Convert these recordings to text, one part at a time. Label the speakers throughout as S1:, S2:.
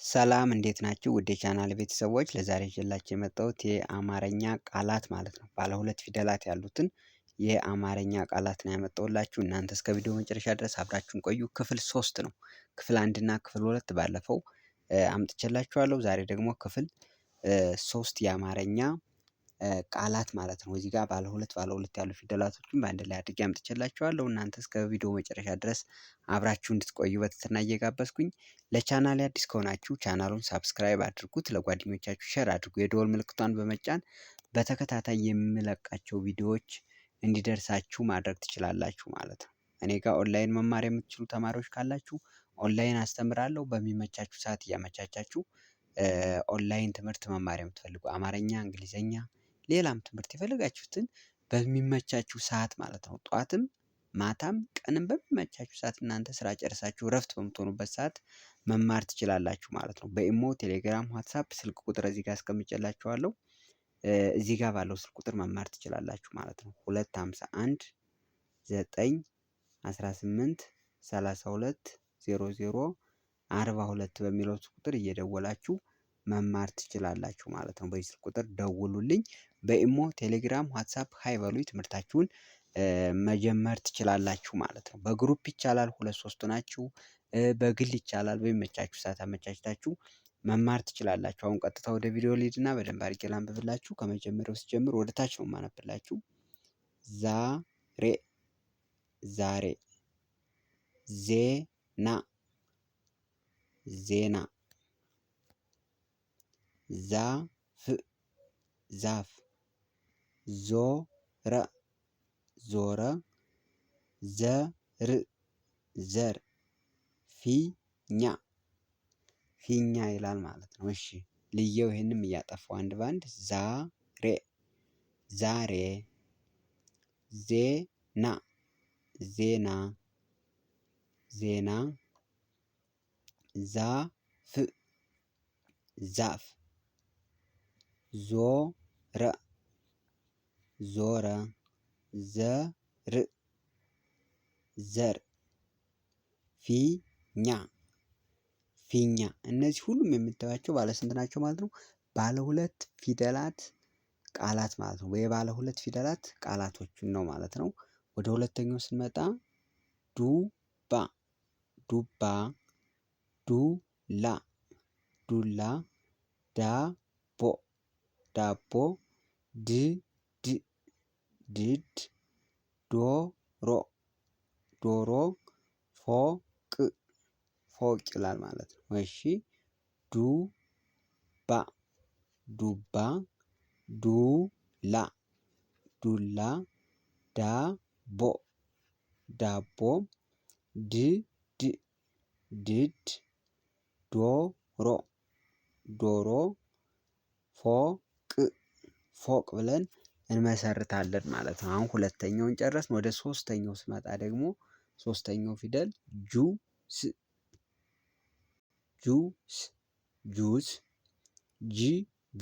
S1: ሰላም እንዴት ናችሁ? ውድ የቻናል ቤተሰቦች ለዛሬ ይዤላችሁ የመጣሁት የአማርኛ ቃላት ማለት ነው። ባለ ሁለት ፊደላት ያሉትን የአማርኛ ቃላት ነው ያመጣሁላችሁ። እናንተ እስከ ቪዲዮ መጨረሻ ድረስ አብራችሁን ቆዩ። ክፍል ሶስት ነው። ክፍል አንድ እና ክፍል ሁለት ባለፈው አምጥቼላችኋለሁ። ዛሬ ደግሞ ክፍል ሶስት የአማርኛ ቃላት ማለት ነው። እዚህ ጋር ባለ ሁለት ባለ ሁለት ያሉ ፊደላቶችን በአንድ ላይ አድርጌ አምጥቼላችኋለሁ። እናንተ እስከ ቪዲዮ መጨረሻ ድረስ አብራችሁ እንድትቆዩ በትህትና እየጋበዝኩኝ ለቻናል አዲስ ከሆናችሁ ቻናሉን subscribe አድርጉት፣ ለጓደኞቻችሁ share አድርጉ። የደወል ምልክቷን በመጫን በተከታታይ የምለቃቸው ቪዲዮዎች እንዲደርሳችሁ ማድረግ ትችላላችሁ ማለት ነው። እኔ ጋር ኦንላይን መማር የምትችሉ ተማሪዎች ካላችሁ ኦንላይን አስተምራለሁ። በሚመቻችሁ ሰዓት እያመቻቻችሁ ኦንላይን ትምህርት መማር የምትፈልጉ አማርኛ፣ እንግሊዘኛ ሌላም ትምህርት የፈለጋችሁትን በሚመቻችሁ ሰዓት ማለት ነው። ጠዋትም ማታም ቀንም በሚመቻችሁ ሰዓት እናንተ ስራ ጨርሳችሁ እረፍት በምትሆኑበት ሰዓት መማር ትችላላችሁ ማለት ነው። በኢሞ፣ ቴሌግራም፣ ዋትሳፕ ስልክ ቁጥር እዚህ ጋር አስቀምጬላችኋለሁ። እዚህ ጋር ባለው ስልክ ቁጥር መማር ትችላላችሁ ማለት ነው። 251 9 18 32 00 42 በሚለው ቁጥር እየደወላችሁ መማር ትችላላችሁ ማለት ነው። በዚህ ስልክ ቁጥር ደውሉልኝ። በኢሞ፣ ቴሌግራም፣ ዋትሳፕ hi በሉኝ ትምህርታችሁን መጀመር ትችላላችሁ ማለት ነው። በ group ይቻላል፣ ሁለት ሶስት ናችሁ። በግል ይቻላል። በሚመቻችሁ ሰዓት አመቻችታችሁ መማር ትችላላችሁ። አሁን ቀጥታ ወደ ቪዲዮ ልሂድና በደንብ አድርጌ ላንብብላችሁ። ከመጀመሪያው ስጀምር ወደ ታች ነው የማነብላችሁ። ዛሬ ዛሬ፣ ዜና ዜና፣ ዛፍ ዛፍ፣ ዞረ ዞረ፣ ዘር ዘር፣ ፊኛ ፊኛ ይላል ማለት ነው። እሺ ልየው ይሄንም እያጠፋው አንድ በአንድ ዛሬ ዛሬ፣ ዜና ዜና፣ ዜና፣ ዛፍ ዛፍ፣ ዞረ ዞረ፣ ዘር ዘር፣ ፊኛ ፊኛ። እነዚህ ሁሉም የምታዩቸው ባለ ስንት ናቸው ማለት ነው? ባለ ሁለት ፊደላት ቃላት ማለት ነው። ወይ ባለ ሁለት ፊደላት ቃላቶችን ነው ማለት ነው። ወደ ሁለተኛው ስንመጣ ዱባ ዱባ፣ ዱላ ዱላ፣ ዳቦ ዳቦ፣ ድድ ድድ፣ ዶሮ ዶሮ፣ ፎቅ ፎቅ ይላል ማለት ነው። እሺ ዱባ ዱባ፣ ዱላ ዱላ፣ ዳቦ ዳቦ፣ ድድ ድድ፣ ዶሮ ዶሮ፣ ፎቅ ፎቅ ብለን እንመሰርታለን ማለት ነው። አሁን ሁለተኛውን ጨረስን። ወደ ሶስተኛው ስመጣ ደግሞ ሶስተኛው ፊደል ጁስ ጁስ ጁስ፣ ጅብ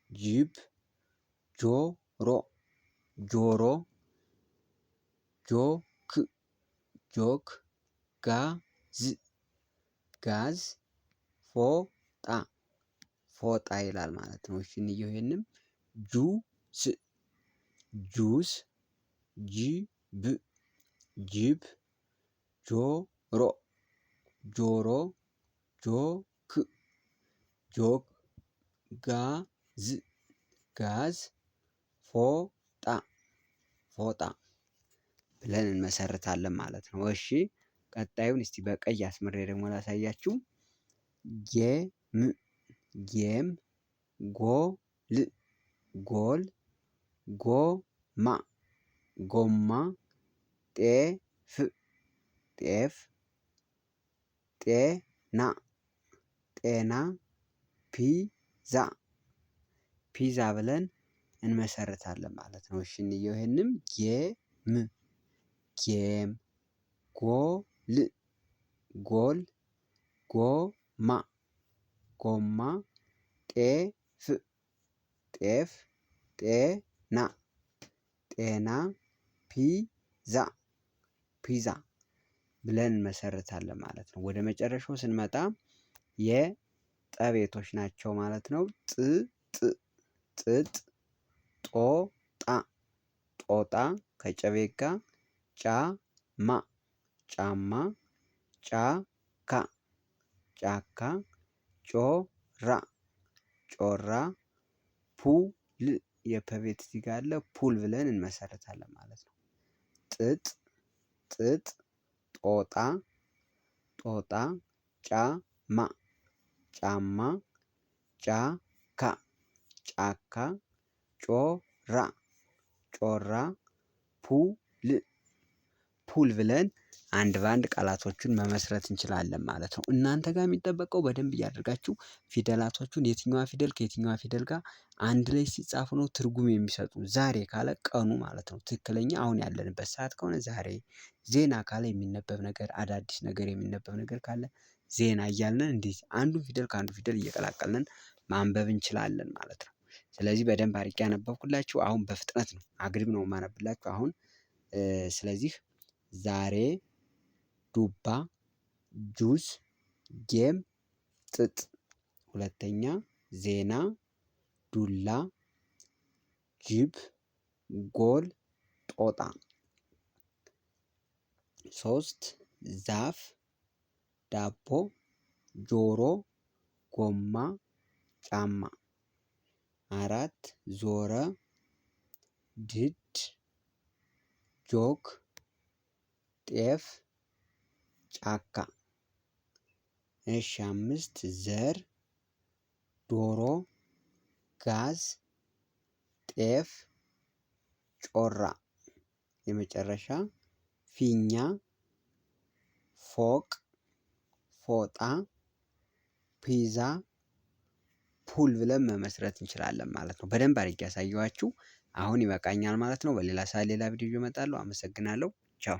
S1: ጅብ፣ ጆሮ ጆሮ፣ ጆክ ጆክ፣ ጋዝ ጋዝ፣ ፎጣ ፎጣ ይላል ማለት ነው። እሺ እንየው ይሄንም ጁስ ጁስ፣ ጅብ ጅብ፣ ጆሮ ጆሮ፣ ጆክ ጆክ፣ ጋዝ ጋዝ፣ ፎጣ ፎጣ ብለን እንመሰርታለን ማለት ነው። እሺ ቀጣዩን እስቲ በቀይ አስምሬ ደግሞ ላሳያችሁ። game game፣ ጎል ጎል፣ ጎማ ጎማ፣ ጤፍ ጤፍ፣ ጤና ጤና፣ ፒዛ ፒዛ ብለን እንመሰርታለን ማለት ነው። እሺ እንየው ይሄንም game game፣ ጎል ጎል፣ ጎማ ጎማ፣ ጤፍ ጤፍ፣ ጤና ጤና፣ ፒዛ ፒዛ ብለን እንመሰርታለን ማለት ነው። ወደ መጨረሻው ስንመጣ የመ ጠቤቶች ናቸው ማለት ነው። ጥ ጥ ጥጥ ጦ ጣ ጦጣ ከጨቤ ጋር ጫ ማ ጫማ ጫካ ጫካ ጮራ ጮራ ፑል የፐቤት እዚህ ጋር አለ ፑል ብለን እንመሰርታለን ማለት ነው። ጥጥ ጥጥ ጦጣ ጦጣ ጫማ ጫማ ጫካ ጫካ ጮራ ጮራ ፑል ፑል ብለን አንድ በአንድ ቃላቶቹን መመስረት እንችላለን ማለት ነው። እናንተ ጋር የሚጠበቀው በደንብ እያደረጋችሁ ፊደላቶቹን የትኛዋ ፊደል ከየትኛዋ ፊደል ጋር አንድ ላይ ሲጻፉ ነው ትርጉም የሚሰጡ ዛሬ ካለ ቀኑ ማለት ነው። ትክክለኛ አሁን ያለንበት ሰዓት ከሆነ ዛሬ ዜና ካለ የሚነበብ ነገር አዳዲስ ነገር የሚነበብ ነገር ካለ ዜና እያልን እንዲህ አንዱን ፊደል ከአንዱ ፊደል እየቀላቀልን ማንበብ እንችላለን ማለት ነው። ስለዚህ በደንብ አድርጌ አነበብኩላችሁ አሁን በፍጥነት ነው አግድም ነው የማነብላችሁ አሁን። ስለዚህ ዛሬ ዱባ ጁስ game ጥጥ ሁለተኛ ዜና ዱላ ጅብ ጎል ጦጣ ሶስት ዛፍ ዳቦ ጆሮ ጎማ ጫማ አራት ዞረ ድድ ጆክ ጤፍ ጫካ። እሺ አምስት ዘር ዶሮ ጋዝ ጤፍ ጮራ የመጨረሻ ፊኛ ፎቅ ፎጣ ፒዛ ፑል ብለን መመስረት እንችላለን ማለት ነው። በደንብ አድርጌ ያሳየኋችሁ አሁን ይበቃኛል ማለት ነው። በሌላ ሰዓት ሌላ ቪዲዮ እመጣለሁ። አመሰግናለሁ። ቻው።